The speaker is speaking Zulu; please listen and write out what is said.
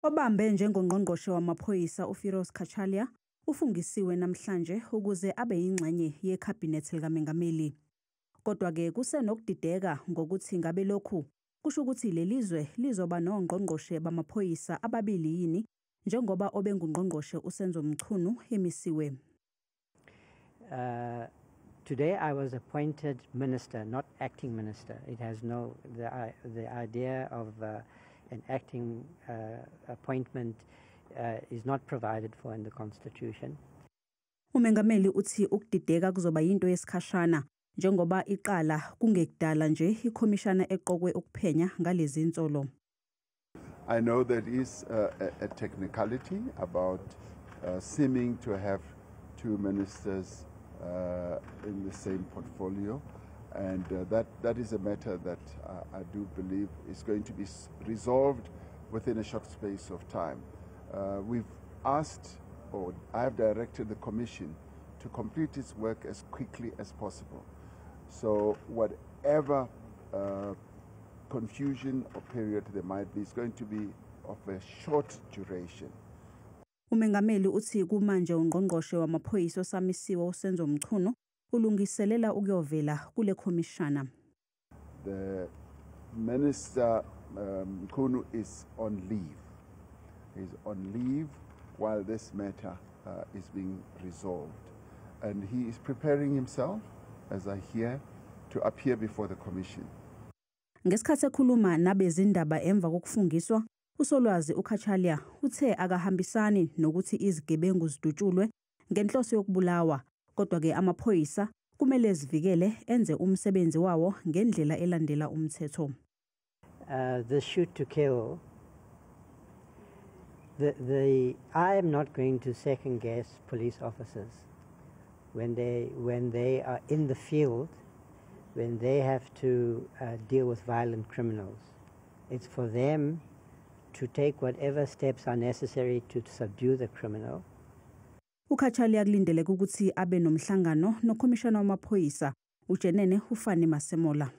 Obambe njengongqongqoshe wamaphoyisa uFiroz Cachalia ufungisiwe namhlanje ukuze abe yingxenye yekhabhinethi likamengameli. Kodwa-ke kusenokudideka ngokuthi ngabe lokhu kusho ukuthi leli zwe lizoba nongqongqoshe bamaphoyisa ababili yini njengoba obengungqongqoshe uSenzo Mchunu emisiwe. Today I was appointed minister, not acting minister. It has no, the idea of an acting appointment is not provided for in the Constitution. Umengameli uthi ukudideka kuzoba yinto yesikhashana njengoba iqala kungekudala nje ikhomishana eqokwe ukuphenya ngalezi nsolo. I know there is a technicality about seeming to have two ministers in the same portfolio, and that is a matter that I do believe is going to be resolved within a short space of time. We've asked, or I have directed the Commission to complete its work as quickly as possible. So whatever confusion or period there might be is going to be of a short duration. Umengameli uthi kumanje ungqongqoshe wamaphoyisa osamisiwe uSenzo Mchunu ulungiselela ukuyovela kule khomishana. The minister Mchunu is on leave. He's on leave while this matter is being resolved. And he is preparing himself, as I hear, to appear before the commission. Ngesikhathi ekhuluma nabezindaba emva kokufungiswa, uSolwazi uCachalia uthe akahambisani nokuthi izigebengu zidutshulwe ngenhloso yokubulawa, kodwa-ke amaphoyisa kumele zivikele enze umsebenzi wawo ngendlela elandela umthetho. The shoot to kill, I am not going to second guess police officers when they are in the field, when they have to deal with violent criminals. It's for them to take whatever steps are necessary to subdue the criminal. UCachalia kulindeleke ukuthi abe nomhlangano nokhomishana wamaphoyisa uJenene uFannie Masemola.